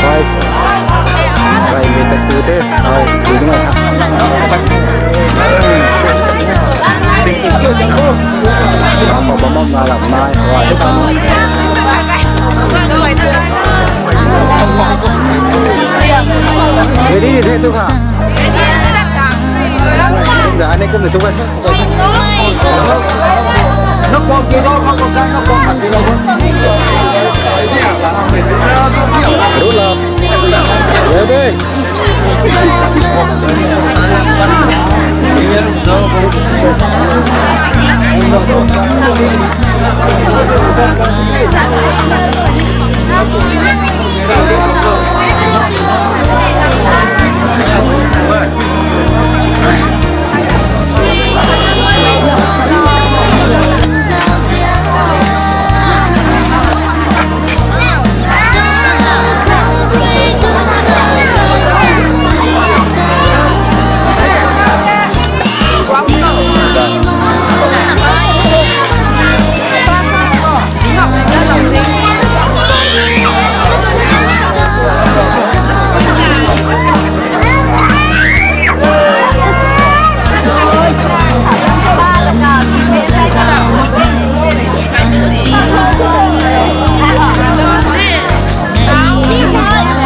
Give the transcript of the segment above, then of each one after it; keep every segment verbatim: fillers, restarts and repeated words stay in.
Hoi. Hoi, mi tak tu the. Hoi, tu tu mai. Ram ko bam bam na lam nai. Hoi. Ready the tu kha. Kum da, ane kum da tu kha. Roll up. Ready?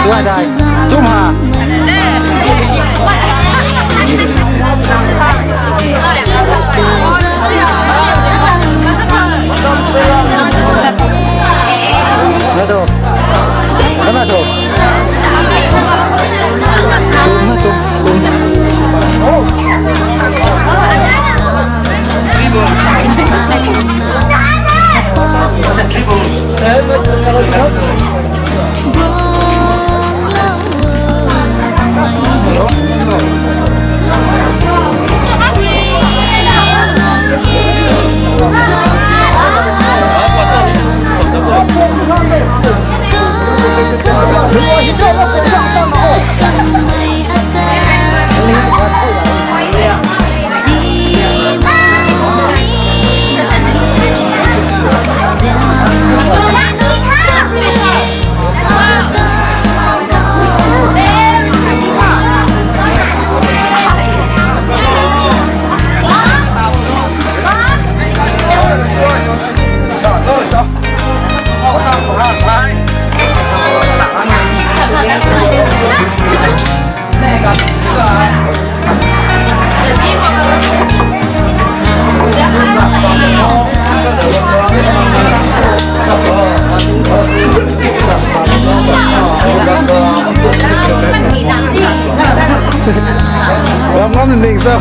Tua dai. Tum ha. Na tu. Na tu. Tum na tu. Tum. Ram ngam ning sa.